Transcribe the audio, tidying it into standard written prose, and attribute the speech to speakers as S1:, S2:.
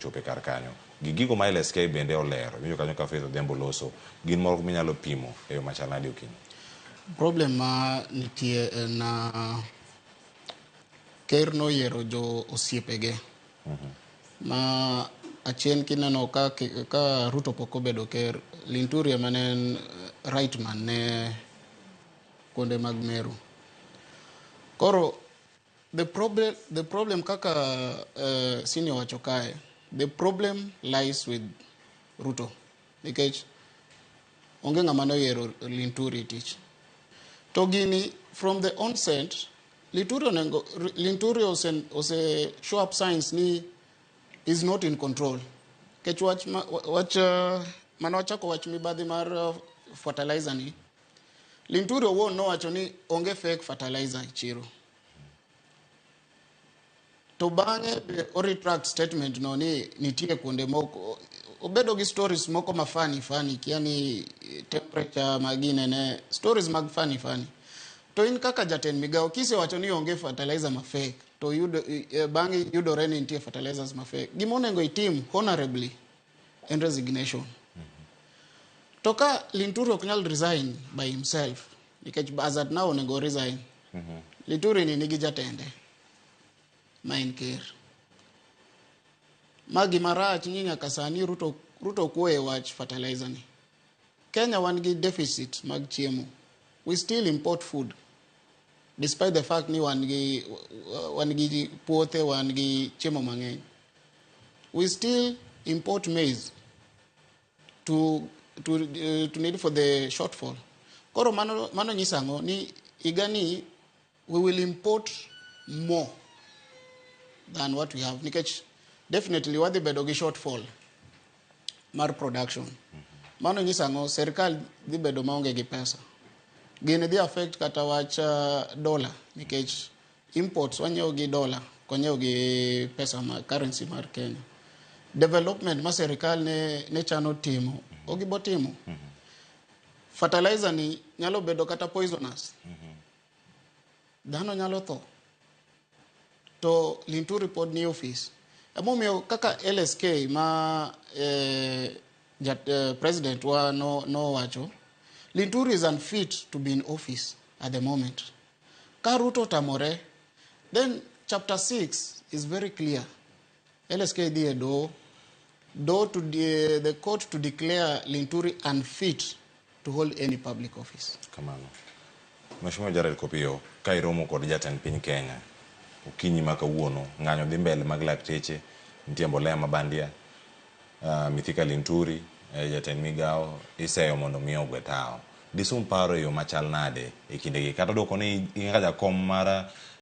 S1: Chope kar kanyo. Gi gigo ma LSK bende olero, iwinjo kanyo ka Faith Odhiambo loso, gin moko minyalo pimo e yo machal nade okinyi?
S2: Problem ma nitie en ker noyiero jo osiepege ma achien kineno ka Ruto pok obedo ker, Linturi ema ne en right man ne kuonde mag Meru. Koro the problem kaka senior wacho kae, the problem lies with Ruto nikech onge ng'ama noyiero Linturi e tich. To gini from the onset Linturi ose show up signs ni is not in control. Nikech wach mane wachako wach mibadhi mar fertilizer ni, Linturi owuon nowacho ni onge fake fertilizer e chiro. To bang'e be o retract statement no ni nitie kuonde moko obedo gi stories moko ma funny funny, kia ni temperature maginene, stories mag funny funny. To in kaka jatend migao kisewacho ni onge fertilizer ma fake to yudo bang'e yudore ni nitie fertilizers ma fake, gima onego itim honorably en resignation. To ka Linturi ok nyal resign by himself, nikech as at now onego resign, Linturi ni nigi jatende ma en ker. Ma gima rach ni nyaka sani Ruto kuoye wach fertilizer ni. Kenya wan gi deficit mag chiemo. We still import food despite the fact ni wan gi puothe, wan gi chiemo mang'eny. We still import maize to need for the shortfall. Koro mano nyiso ang'o? Ni higa ni we will import more than what we have nikech definitely wadhi bedo gi shortfall mar production. Mano nyiso ang'o? Serikal dhi bedo maonge gi pesa. Gini dhi affect kata wach dollar nikech imports wanyiewo gi dollar, ok wanyiew gi pesa ma currency mar Kenya. Development ma serikal ne chano timo, ok gibo timo. Fertilizer ni nyalo bedo kata poisonous. Dhano nyalo tho. To Linturi pod ni ofis. Emomiyo kaka LSK ma president wa nowacho, Linturi is unfit to be in office at the moment. Ka Ruto otamore, then chapter 6 is very clear. LSK dhi e doho, doho to the court to declare Linturi unfit to hold any public office.
S1: Kamano. Mheshimiwa Jared Kopiyo, ka iromo kod jatend piny Kenya okinyi ma kawuono, ng'anyo dhi mbele mag lakteche, nitie mbolea ma bandia, Mithika Linturi, jatend migao iseyo mondo mi ogwe tao. Disum paro e yo machal nade e kindegi? Kata dwoko ni in kaka jakom mar